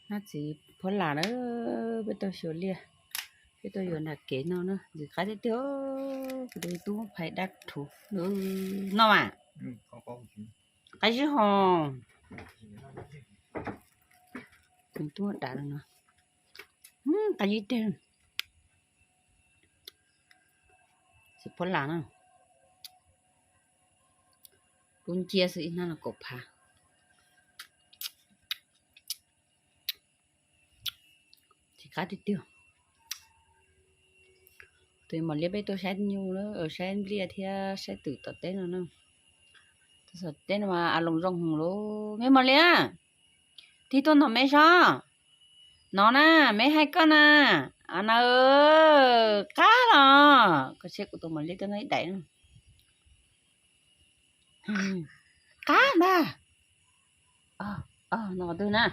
Nab txiv phuab las na, peb tuaj xyuas liaj, peb tuaj yuav nram kev no na, ntxim qab tiag tiag. Kuv tus tub muab phais dab rhuv no mas, qab zib ho, tus tub muab dam no, qab zib tiag. Txiv phuab las na, tub ncia xwb ib hnab los kaum phav. Tsis qab tiag tiag. Tus mos liab peb tuaj saib nyuj, saib liaj thiab saib twm tom teb no na. Tom teb no mas a loos zoo hwv lauj. Me mos liab, tig tuaj nov me seb. No na, me hais koj na. Na, qab los. Koj saib kuv tus mos liab tuaj noj ib daim na. Qab ntag. No twg na?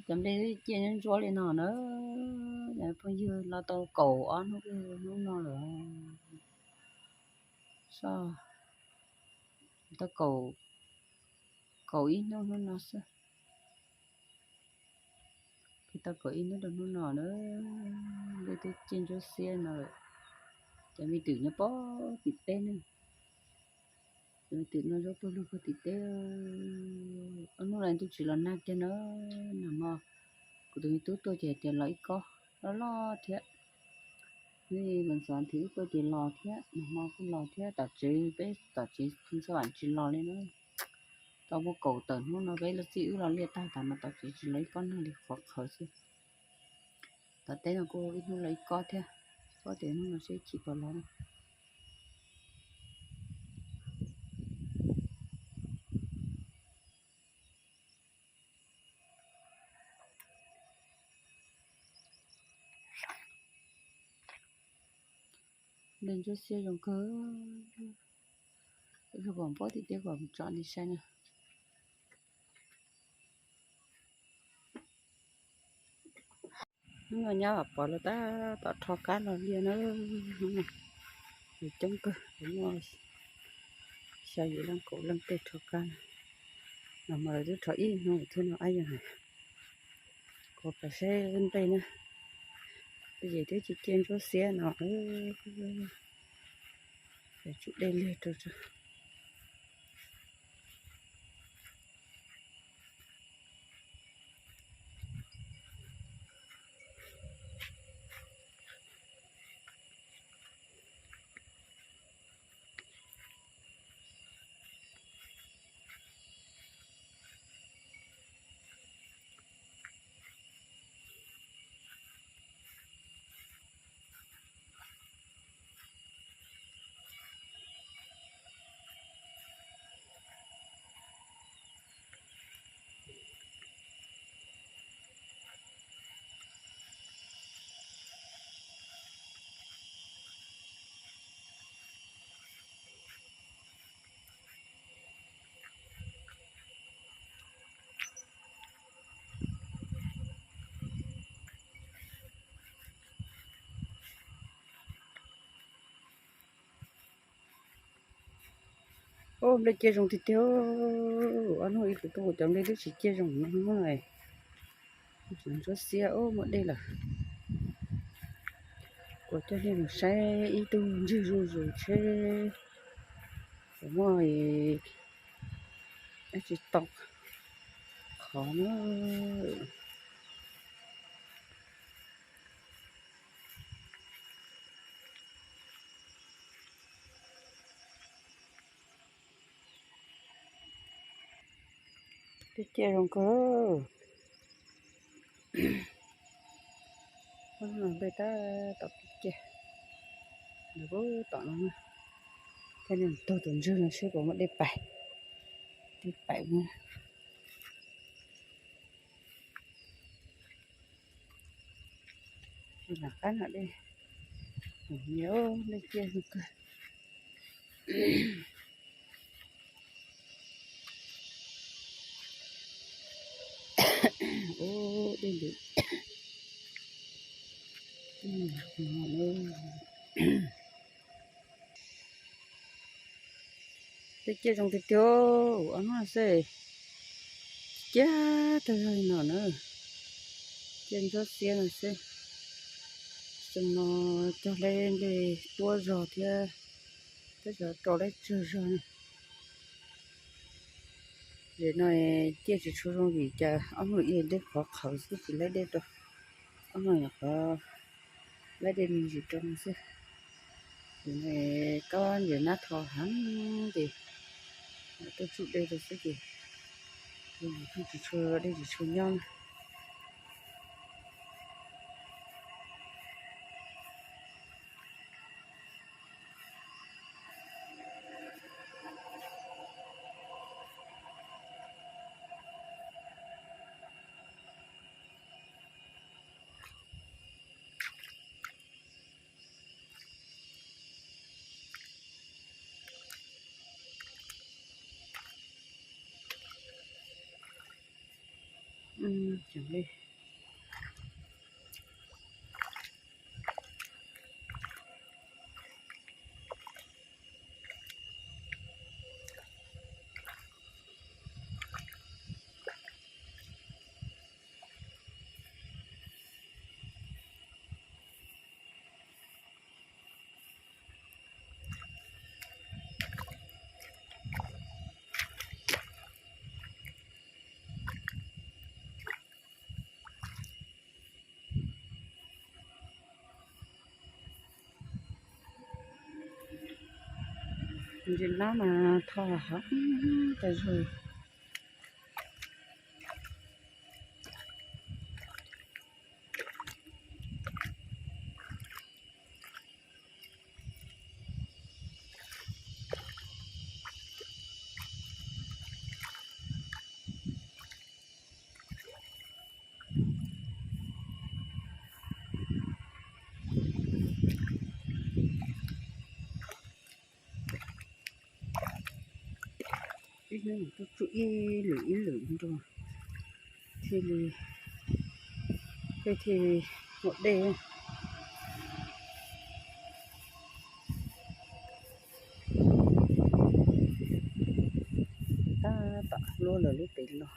Cov nplej ciaj ntsuab li no na. Phooj ywg, los tau kaum ob hnub hnub no lawm. Tau kaum ib hnub hnub no xwb. Tau kaum ib hnub rau hnub no na. Nplej twb ciaj ntsuab xiab no lawm. Cov me twm nyob pem tim teb ne. Cov me twm noj zaub tuaj lug puag tim teb. Ob hnub no ntuj tsis los nag kiag na. Nag hmo kuv tus me tub tuaj ces hais tias los ib kob loj loj thiab. Neb mas xav nrhiav wb tuaj ces los thiab, nag hmo kuj los thiab. Tom tsev, peb tom tsev txhua vam tsis los li na. Tau muaj kaum tawm hnub no peb los txij wb los liaj tag tas mas tom tsev tsis los ib kob nag li, qhuav qhawv xwb. Tom teb no kuj ib hnub los ib kob thiab, kob tias hnub no seb chim puas los. Nplej ntsuab xiab zoo kawg. Ib pliag kuv mam npuab tim teb kuv mam tso nej saib na. Hnub no nyab Vam Pov lawv tab tom rho kab los liaj na. Hnub no coob kawg, muaj xya yim leej kaum leej tej rho kab. Nag hmo lawv twb rho ib hnub thiab no ab yog. Kuv pais saib nplej na, nplej ces twb ciaj ciaj ntsuab xiab no. Tsum dej liag rau tso. Ub, nplej ciaj zoo tiag tiag. Ob hnub ib kuv tuaj kuv cov nplej twb tsis ciaj zoo no. Ntsuab xiab, ub, muaj dej lawm. Kuv coj nej mus saib ib tug ntswg zuj zus seb puas muaj dab tsi tau qhov na. Twb ciaj zoo kawg. Ub, nplej tab tom ciaj. Nws ub tom no na. Coj nej mus taug tus ntswg no seb puas muaj dej pais. Dej pais na. Lam qab no dej, nyias nplej ciaj zoo kawg. Ub, dej ntws. Tej ciaj zoo tiag tiag, ob hnub no xwb, ciaj tag zog li no na, ciaj ntsuab xiab no xwb. Xyoo no cog laib nplej tuab zog thiab, tab sis rau laib tsawg zog. Zem no ciaj tsis tshua zoo vim cas ob hnub ib dej qhov qhawv xwb tsis laib dej rau, ob hnub qhov laib dej me ntsis rau no xwb. Kab ntiav nab tho heev ces tuaj tsuj dej rau xwb ces tsis tshua dej tsis tshua nyob. Ntsis nab mas tho heev tas zog. Ib hnub tuaj tsuj ib lwm ib lwm nrog thiaj li, thiaj li muaj dej. Tab tom luaj lawm lub pem los.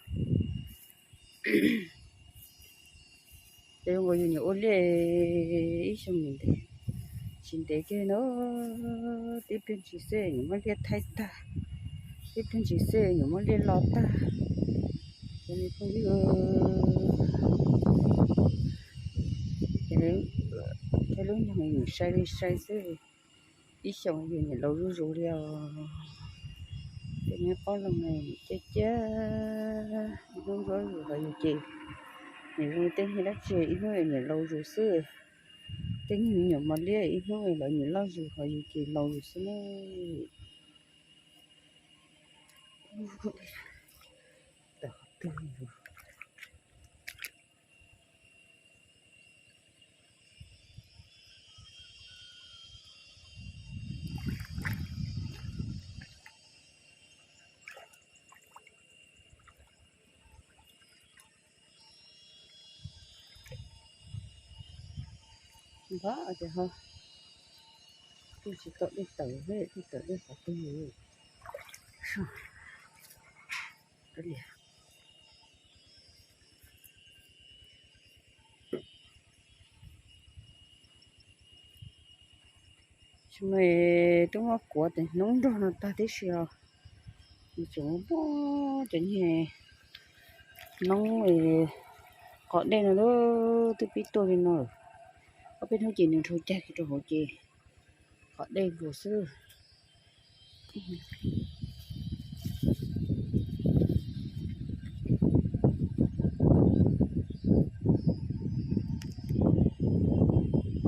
Ces zoo nkaus yus niam ua liaj ib xyoo ntev, tsis ntev kiag no, tib pliag ntsis xwb niam muab liaj thaij tag, tib pliag ntsis xwb niam muab liaj lo tag. Cov me phooj ywg, thiab lub nyoog niam sai li sai xwb. Ib xyoos yus niam laus zuj zus li os. Tej me qoob loo niam ciaj ciaj, ib hnub ntsuab zus hos yus ces niam zoo li tej niag dab tsi, ib hnub niam laus zus xwb. Tej niag me nyuam mos liab ib hnub lawv niam loj zus hos yus ces laus zus xwb na. Npam ces ho twb tsis tau dej tawm, dej tawm dej qhov twg. Xyoo no twb muab kuav tes hnub nrog no tag tib si os. Nws tseem muaj cov niag noob qos dej no lawm, twb pib tuaj li no lawm. Ob peb hnub ces nws dhau cag kiag rau hauv ces qos dej nkaus xwb.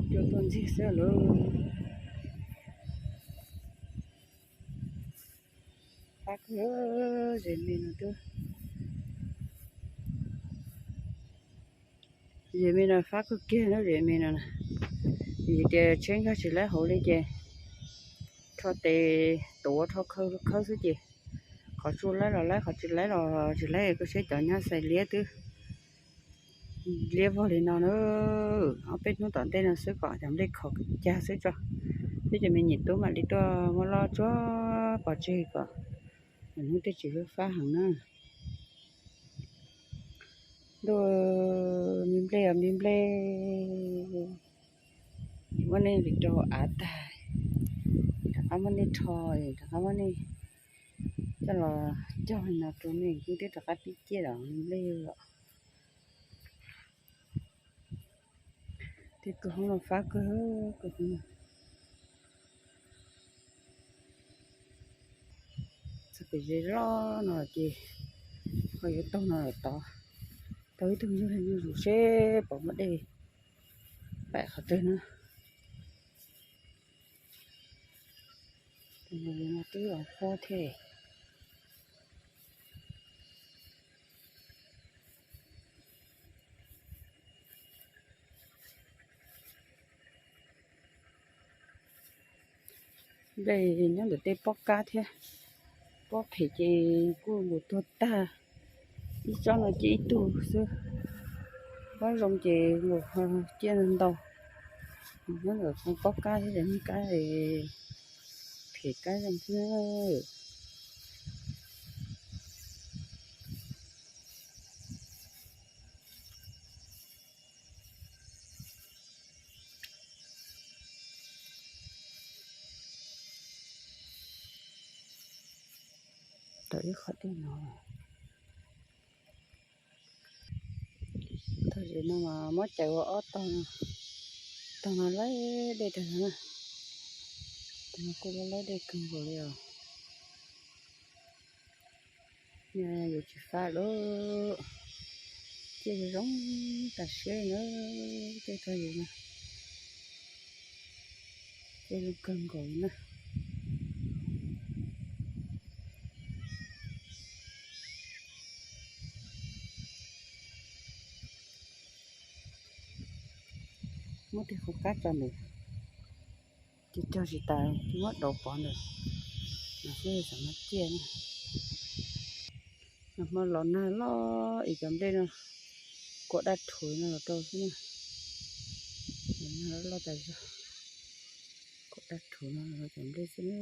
Cua tuaj ntxiag xwb lawm. Fab kawg, zem me no twb, zem me no fab kawg kiag na, zem me no na. Vim tias tsheb nkag tsis laib hauv li ces rho tes tuav rho khawb khawb xwb ces qhov tsuj laib los laib, qhov tsis laib los tsis laib. Koj saib cov nyab xais liab twb liab vog li no na. Ob peb hnub tom ntej no xwb kom cov nplej khov cag xwb tso, thiab cov me nyuam tub mam li tuaj muab loj tsuag pov tseg kom Hnub twb tsis fab heev na. Ntuj, me nplej os me nplej, muab nej rau av tag, rov qab muab nej rho, rov qab muab nej coj los cog no rau nej, kuv twb rov qab pib ciaj los me nplej os. Tej kwj hoob no fab kawg, kwj hoob no. Txog pem ze loj no ces ho yuav taug no lawm tod, taug ib tug nyuag zuj zus seb puas muaj dej paim qhov twg na. Tus no twb los huab thiab. Nplej nyob ntawm tej pob kab thiab, pob phem ces kuj mus tuag tag. Ib tsob no ciaj ib tug xwb, pob zoo ces mus ciaj ntau. Nyob ntawm pob kab thiab, cov niag kab phem kab zoo xwb. Tau ib qhov dej no. Tog zem no mas muab cais ua ob tog, tog no laib dej tag na, tog no kuj laib dej kawg nkaus li os. Yuav tsis fab lawm, ciaj zoo tas siab na, tej tog zem no. Ciaj zoo kawg nkaus na. Muab tej qhov kab tso ntawm, ces cog tsis tas ces muab dauv pov ntawm no xwb, xam no ciaj na. Nag hmo los nag loj es cov nplej no kuam daj rhuv no los rau xwb na. Los nag loj tas zog, kuam daj rhuv no los rau cov nplej xwb na.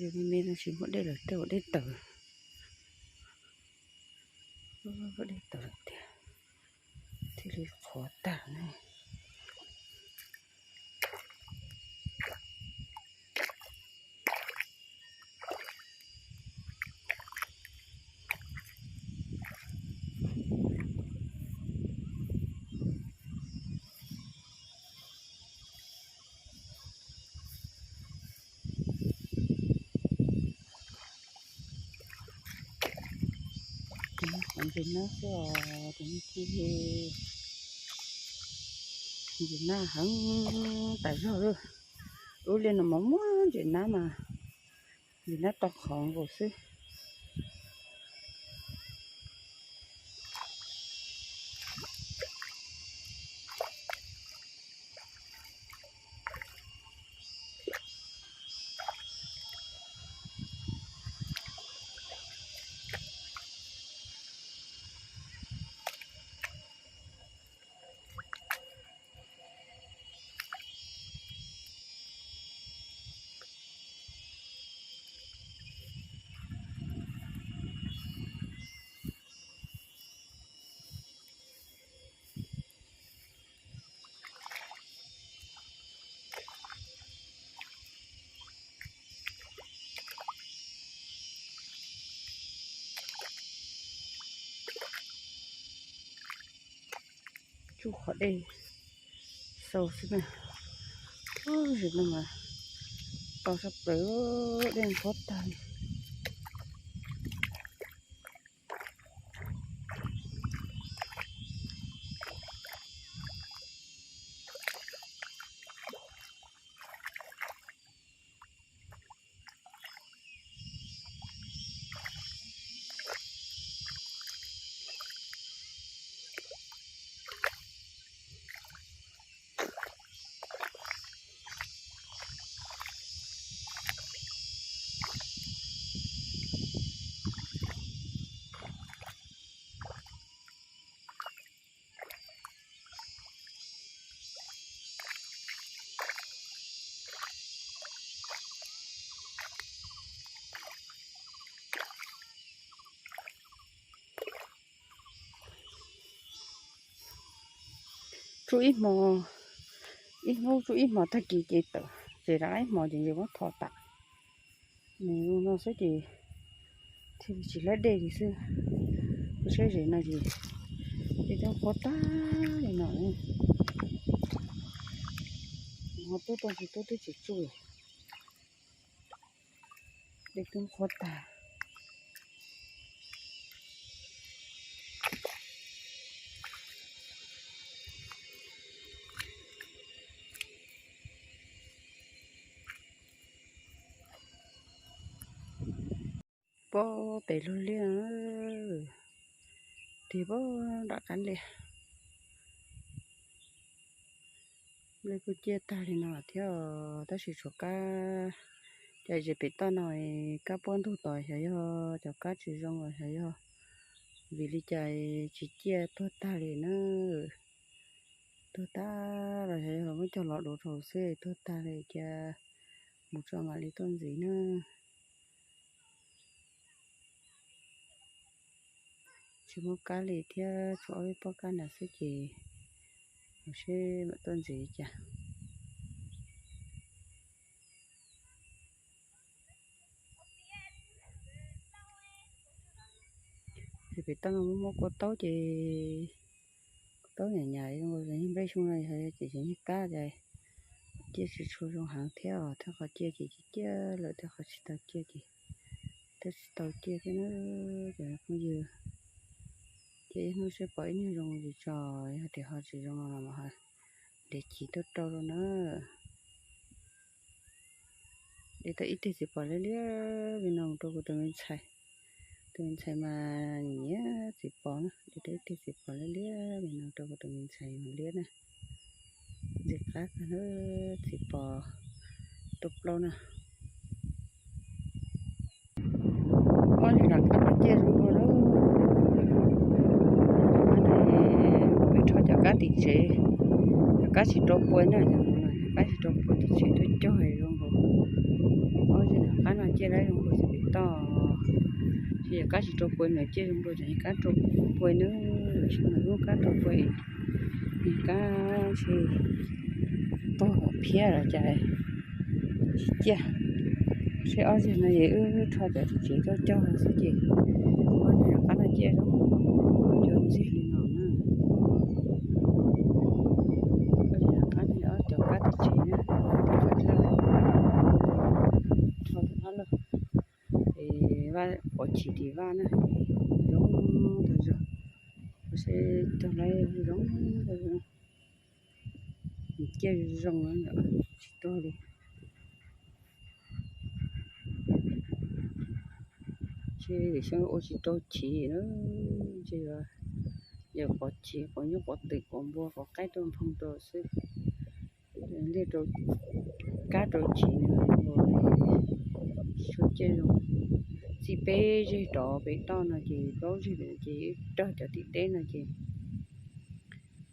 Yog me me no tsis muaj dej lawm, tej ua dej tawm, dej tawm tiag, thiaj li qhuav tag ne. Qhov ntses nab xwb os, tus me ci ntses nab heev tas zog lawm. Ub, liaj no mas muaj ntses nab mas, ntses nab tau qhov nkaus xwb. Tsuj qhov dej xau xwb na. Ub, zim no mas tau sab plaws, dej qhuav tag li. Tsuj ib hmo, ib hnub tsuj ib hmo tag kis ces tawm, ces rov qab ib hmo ces nws muab tho tas. Nws zoo no xwb ces thiaj li tsis hlab dej li xwb. Kuv saib zem no ces dej twb qhuav tag li no. Ho tub tuaj tsis tub twb tsis tsuj, dej twb qhuav tag. Pob pem lug liaj, tig pob nram qab liaj. Nplej kuj ciaj tag li no thiab, tab sis tshuav kab, cas zem pem toj no kab puab ntug tos xyov yog cov kab tsis zoo los xyov yog vim li cas tsis ciaj, tuag tag li na. Tuag tag los xyov yog muab cog los dua rau xwb tuag tag li, cia mus tso mam li tuaj ntxiv na. Tsis muaj kab li thiab, tshuav ob peb pob kab ntawd xwb ces mus seb mam tuaj ntxiv cas. Ces pem toj no muaj muaj kua taub ces, kua taub nyam nyam zoo nkaus nplej xyoo no ces yog nyuag kab ces ciaj tsis tshua zoo heev thiab os, thiab qhov ciaj ces ciaj ciaj lawm thiab, qhov tsis tau ciaj ces thiab tsis tau ciaj thiab na. Cov phooj ywg, ces ib hnub seb pom ib nyuag zoo tsis tso, yog tias ho tsis zoo los ho nrhiav chiv tuaj rau na. De tau ib teg txiv pos liab liab li no mus rau kuv tus me ntxhais. Tus me ntxhais mas nyiam txiv pos na, de tau ib teg txiv pos liab liab li no rau kuv tus me ntxhais mus liab na. Ntxim qab kawg na, txiv pos tuaj plaub na. Ob zig nram qab no ciaj zoo dua lawm. Peb rho cov kab tim tsev, cov kab tsis rau pua na, cov kab tsis rau pua tim tsev tuaj cog zoo nkaus. Ob zig nram qab no ciaj lawm zoo nkaus xwb pem toj. Ces cov kab tsis rau pua no ciaj zoo nkaus cov kab rau pua na, tsis muaj kab rau pua, kab tsis tuag phiab los cas tsis ciaj. Seb ob zig no es wb rho cov tim tsev tuaj cog xwb ces ob zig nram qab no ciaj zoo nkaus ntxiag li no na. Ob zig nram qab no ob cov kab tim tsev na, rho tim qab lawm. Es vaj quav chiv tim vaj na, zoo tag zog, seb cog lawm zoo tag zog. Ciaj zoo tsis tuag li. Ces xyov ua tsis rau chiv na, ces yog quav chiv, quav nyuj, quav twm, quav npua, quav qaib rau nphoo rau xwb. Liaj rau, kab rau chiv nkaus, tsis tshua ciaj zoo. Txij peb zeg rov pem toj no ces plaub zeg pem no ces ib rag cov tim teb no ces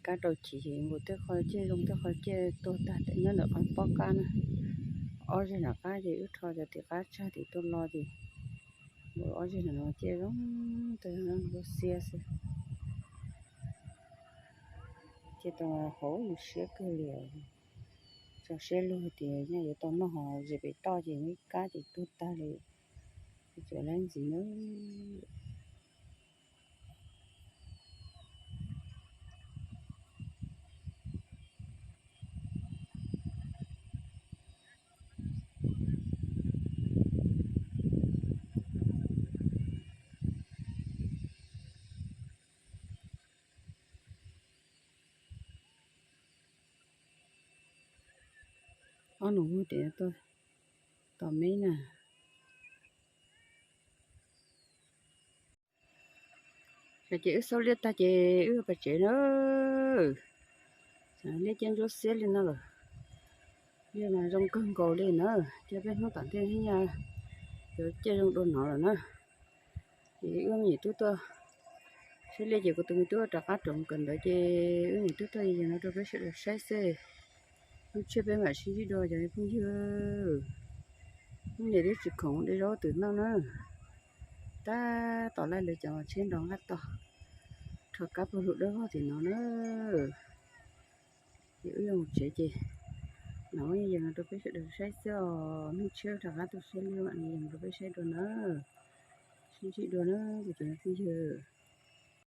kab rau chiv ces nkaus tej qho ciaj zoo tej qho ciaj tuag tag nyob ntawm qhov pob kab na. Ob zeg nram qab ces wb rho cov tim qab tsag tim tuaj los ces nkaus ob zeg no ciaj zoo tag, zoo xiab xwb. Ces tau hauv siab kawg li, tso siab lug tias nyaj yuav tau noj ho zem pem toj ces ib kab ces tuag tag li, tsuav lab ntxiv na. Ob nus hu tias tom meb na. Ces wb xauj liaj tag ces wb pais tsev na. Liaj ciaj ntsuab xiab li no lawm. Liaj mas zoo kawg nkaus li na, cia peb hnub tom ntej thiab nyaj yuav ciaj zoo dua no lawm na. Ces wb me nyuam tub tuaj saib liaj ces kuv tus me tub rov qab rov mus kawm ntawv ces wb me nyuam tub tuaj yog no rau peb sawv daws saib xwb. Hnub tshiab peb mam sib ntsib dua cov phooj ywg. Hnub no twb tsis khoom de zaub twm noj na. Tab tom laij lawv cov tsheb nrov nqaj tos, rho kab pawg lug dawb vog tim no na. Mus tsev ces no yees rau peb sawv daws saib xwb os. Neeg tshiab rov qab tuaj saib liaj mam li yees rau peb saib dua na. Sib ntsib dua na kuv cov phooj ywg.